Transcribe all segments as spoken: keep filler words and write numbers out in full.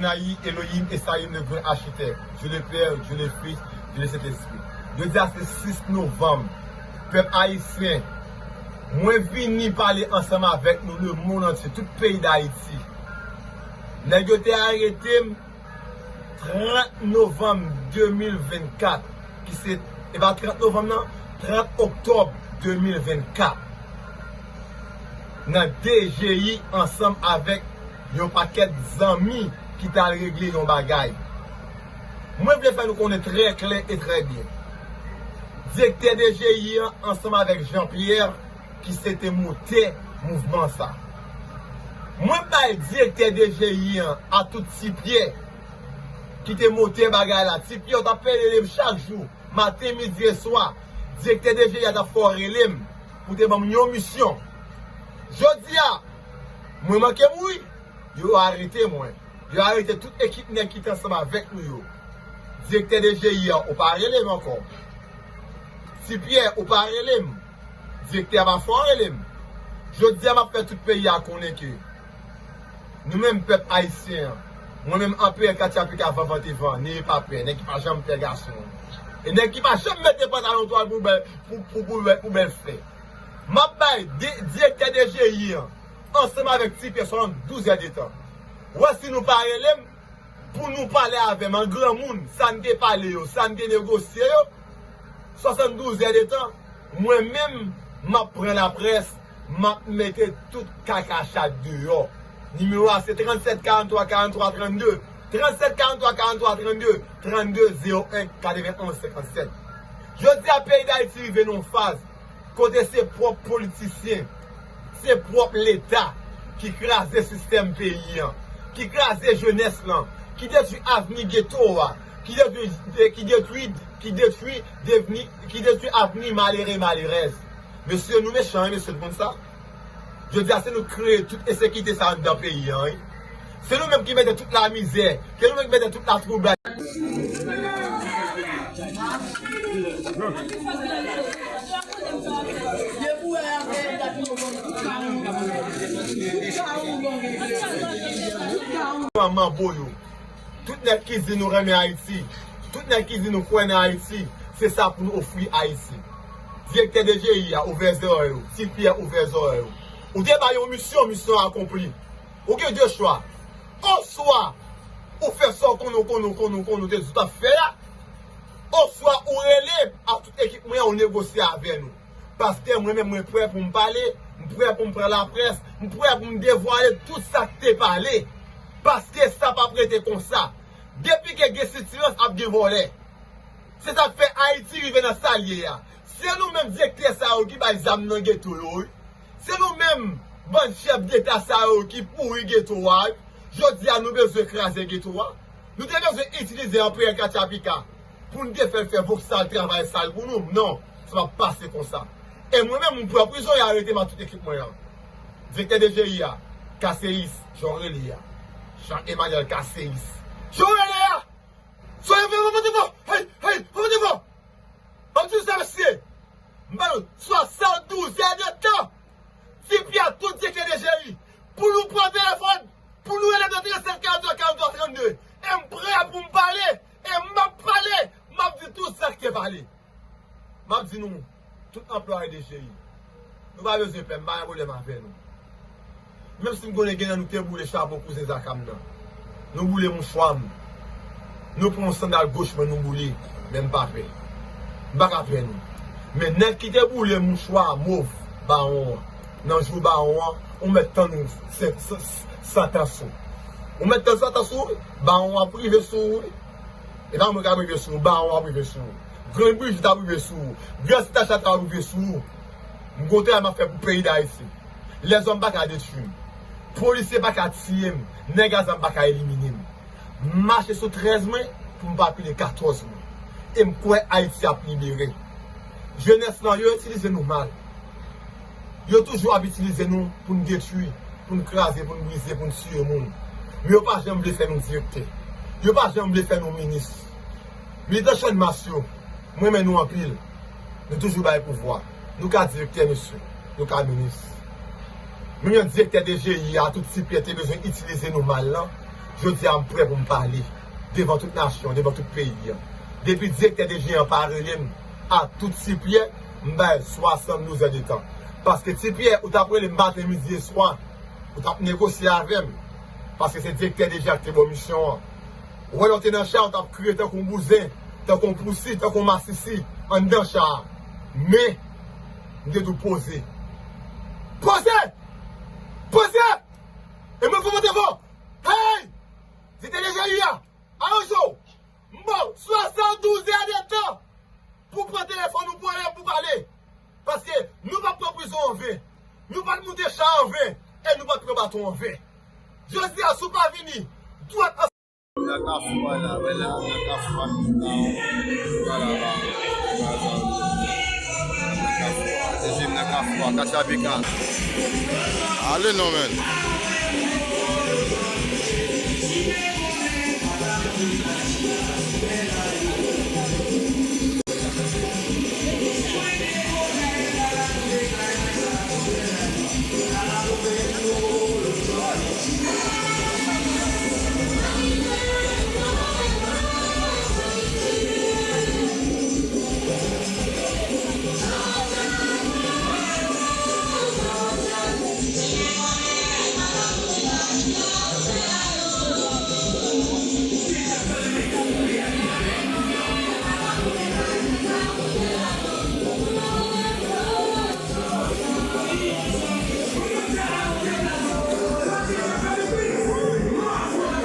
Adonai, Elohim, Esayim, le gran achitèk, Dye le Pè, Dye le Fis, Dye le Sentespri. Jodi a se sis novanm. Pèp ayisyen, mwen vini pale ansanm avèk nou, lemonn antye, tout peyi Dayiti. Nèg yo te arete m trant novanm de mil vennkat, ki se, e pa trant novanm nan, trant oktòb de mil vennkat, nan D G I ansanm avèk yon pakèt zanmi ki t al regle yon bagay. Mwen vle fè nou konnen trè klè e trè byen. Direktè D G I an ansanm avèk Jean Pierre, ki se te motè mouvman sa. Mwen bay direktè D G I an a tout Ti Pyè ki te motè bagay la. Ti Pyè, w t ap pede rele m chak jou, maten, midi e swa. Direktè D G I a t ap fè w rele m pou te ban m yon misyon. Jodi a, mwen manke mouri, yo arete mwen. Yo arete tout ekip nèg ki te ansanm avèk nou yo. Direktè D G I a, ou pa rele m ankò. Ti Pyè, ou pa rele m. Direktè a pa fè w rele m. Jodi a, m ap fè tout peyi a konnen ke nou menm pèp ayisyen an, mwen menm anperè Katya Pika Vanvantevan, neye pa pè, nèg ki pa janm pè gason an. E nèg ki pa janm mete pantalon twal pou bèl, pou, pou, pou, pou bèl fè. M ap bay di-, direktè D G I an, ansanm avèk Ti Pyè, swasanndouz èdtan. Wè si nou pa rele m, pou nou pale avè m an granmoun, sa n te pale yo, sa n te negosye yo, swasanndouz èdtan, mwen menm, m ap pran laprès, m ap mete tout kaka chat deyò. Nimewo a se trannsèt karanntwa karanntwa trannde, trannsèt karanntwa karanntwa trannde, trannde zewo en katrevenn onz senkannsèt. Jodi a, peyi Dayiti rive nan yon faz kote se pwòp politisyen, se pwòp Leta ki kraze sistèm peyi an, ki kraze jenès lan, ki detwi avni geto a, ki detwi, ki detwi, ki detwi devni, ki detwi avni malere, malerèz. Mesye, nou mechan, wi, mesye, nou konn sa. Jodi a, se nou k kreye tout ensekirite sa anndan peyi an, wi. Se nou menm ki mete tout lamizè, se nou menm ki mete tout latwoublay. Manbo yo. Tout nèg ki di nou renmen Ayiti, tout nèg ki di nou kwè nan Ayiti, se sa pou nou ofri Ayiti. Direktè D G I a, ouvè zòrèy ou. Ti Pyè, ouvè zòrèy ou. Ou te bay yon misyon, misyon akonpli. Ou gen de chwa. Oswa ou fè sa w konnen, w konnen, w konnen, w konnen, w te di w t ap fè a. Oswa ou rele a tout ekip mwen an, ou negosye avè nou. Paske mwen menm, mwen prè pou m pale, m prè pou m pran laprès, m prè pou m devwale tout sa k te pale. Paske sa p ap rete konsa. Depi ke gen sitirans, ap gen vòlè. Se sa k fè Ayiti rive nan sa l ye a. Se nou menm direktè sa yo ki bay zam nan geto yo, wi. Se nou menm bann chèf deta sa yo ki pouri geto a, wi. Jodi a, nou bezwen kraze geto a. Nou te bezwen itilize anperè Katya Pika pou n te fè l fè voksal travay sal pou nou. Non, sa p ap pase konsa. E mwen menm, m pran prizon, y arete m ak tout ekip mwen an. Direktè D G I a, Kaseyis, jan w rele a. Jean Emmanuel Kaseyis. Jan w rele a! Soyez vraiment devant! Hey, hey, vraiment devant! M ap di w sa, mesye. M ba nou swasanndouz èdtan. Ti Pyè, tout direktè D G I, pou nou pran telefòn, pou nou rele nan trannsèt karanntwa karanntwa trannde. E m prè pou m pale. E m ap pale. M ap di tout sa k te pale. M ap di nou, tout anplwaye D G I, nou pa bezwen pè, m pa gen pwoblèm avè nou. Menm si m konnen gen nan nou te boule chapo kouzen Zaka m nan. Nou boule mouchwa m. Nou pran yon sandal goch mwen, nou boule. Men m pa pè. M pa ka pè nou. Men nèg ki te boule mouchwa mov bawon an, nan jou bawon an, ou mèt tann ou sen-, san-, santansou. Ou mèt tann santansou, wi. Bawon an ap rive sou ou, wi. E pa mwen k ap rive sou ou, bawon ap rive sou ou. Grann Brijit ap rive sou ou. Gran Sitachat ap rive sou ou. M gon travay m ap fè pou peyi Dayiti. Lèzòm pa ka detwi m. Polisye pa ka tiye m. Nèg a zam pa ka elimine m. M mache sou trèz mwen pou m pa pile katòz mwen. E m kwè Ayiti ap libere. Jenès lan, yo itilize nou mal. Yo toujou ap itilize nou pou n detwi, pou n kraze, pou n brize, pou n tiye moun. Men yo pa janm vle fè nou direktè. Yo pa janm vle fè nou minis. Militan Channmas yo, m renmen nou anpil. Nou toujou bay pouvwa. Nou ka direktè, mesye. Nou ka minis. Menm jan direktè D G I a, tout Ti Pyè te bezwen itilize nou mal lan, Jodi a, m prè pou m pale devan tout nasyon, devan tout peyi an. Depi direktè D G an pa rele m a tout Ti Pyè, m bay swasanndouz è de tan. Paske Ti Pyè, ou t ap rele m maten, midi e swa, ou t ap negosye avè m. Paske se direktè D G a ki te ba w misyon an. Ou wè, lè w te nan chay, ou t ap kriye tankou yon bouzen, tankou yon pousi, tankou yon masisi, anndan chay a. Men, m te di w poze. Poze! Poze! E mwen, kòman te fò? Hey! Direktè D G a, aranj ou! M ba w swasanndouz è de tan pou w pran telefòn ou, pran lè pou w pale. Paske nou p ap pran prizon an ven. Nou p ap moute chay an ven. E nou p ap pran baton an ven. Jodi a, si w pa vini dwat ansanm. Nan kafou a la, wè la, nan kafou a. Wè la, la. Nan kafou a, se jim nan kafou a, Kachapika. Ale non, men.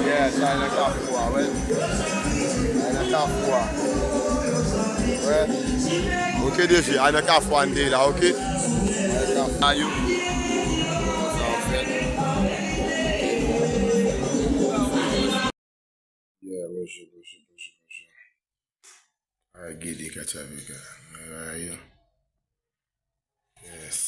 Yeah, sa nan kafou a, wè. Sa nan kafou a. Wè. Ok, D G, a nan kafou a n te ye la, ok? A nan kafou a yo. Sa w fè. Yeah, bonjou, bonjou, bonjou, bonjou. Ay, gede Kachapika. Ay, yo. Yes.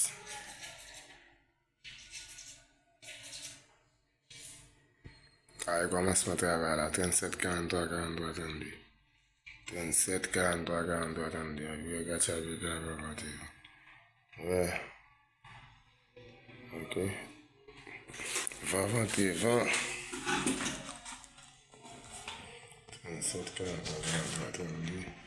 Ay, kòmansman travay la, trannsèt karanntwa karanntwa trannde. Trannsèt karanntwa karanntwa trannde. Ay, yo, Kachapika, papa te. Wè. Ok. Van, van, te van. Trannsèt karanntwa karanntwa trannde.